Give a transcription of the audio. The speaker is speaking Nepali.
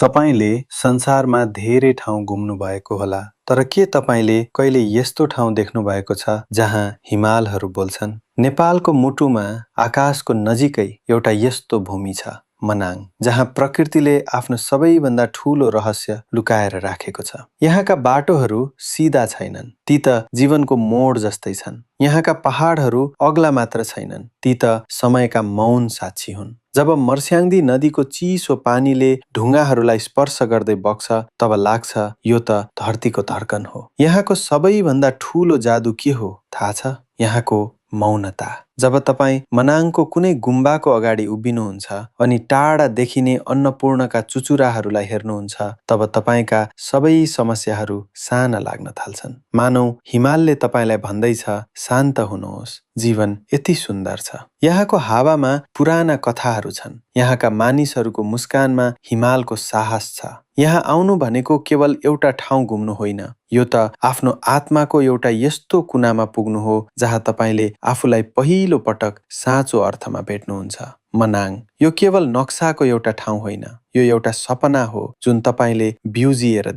तपाईले संसारमा धेरै ठाउँ घुम्नु भएको होला, तर के तपाईले कहिले यस्तो ठाउँ देख्नु भएको छ जहाँ हिमालहरू बोल्छन्? नेपालको मुटुमा आकाशको नजिकै एउटा यस्तो भूमि छ, मनाङ, जहाँ प्रकृतिले आफ्नो सबैभन्दा ठूलो रहस्य लुकाएर राखेको छ। यहाँका बाटोहरू सिधा छैनन्, ती त जीवनको मोड जस्तै छन्। यहाँका पहाडहरू अग्ला मात्र छैनन्, ती त समयका मौन साक्षी हुन्। जब मर्स्याङ्दी नदीको चिसो पानीले ढुङ्गाहरूलाई स्पर्श गर्दै बग्छ, तब लाग्छ यो त धरतीको धड्कन हो। यहाँको सबैभन्दा ठूलो जादु के हो थाहा छ? यहाँको मौनता। जब तपाईँ मनाङको कुनै गुम्बाको अगाडि उभिनुहुन्छ अनि टाढा देखिने अन्नपूर्णका चुचुराहरूलाई हेर्नुहुन्छ, तब तपाईँका सबै समस्याहरू साना लाग्न थाल्छन्। मानौ हिमालले तपाईँलाई भन्दैछ, शान्त हुनुहोस्, जीवन यति सुन्दर छ। यहाँको हावामा पुराना कथाहरू छन्, यहाँका मानिसहरूको मुस्कानमा हिमालको साहस छ। यहाँ आउनु भनेको केवल एउटा ठाउँ घुम्नु होइन, यो त आफ्नो आत्माको एउटा यस्तो कुनामा पुग्नु हो जहाँ तपाईले आफूलाई पहिलो पटक साँचो अर्थमा भेट्नुहुन्छ। मनाङ यो केवल नक्साको एउटा ठाउँ होइन, यो एउटा सपना हो जुन तपाईले ब्युजिएर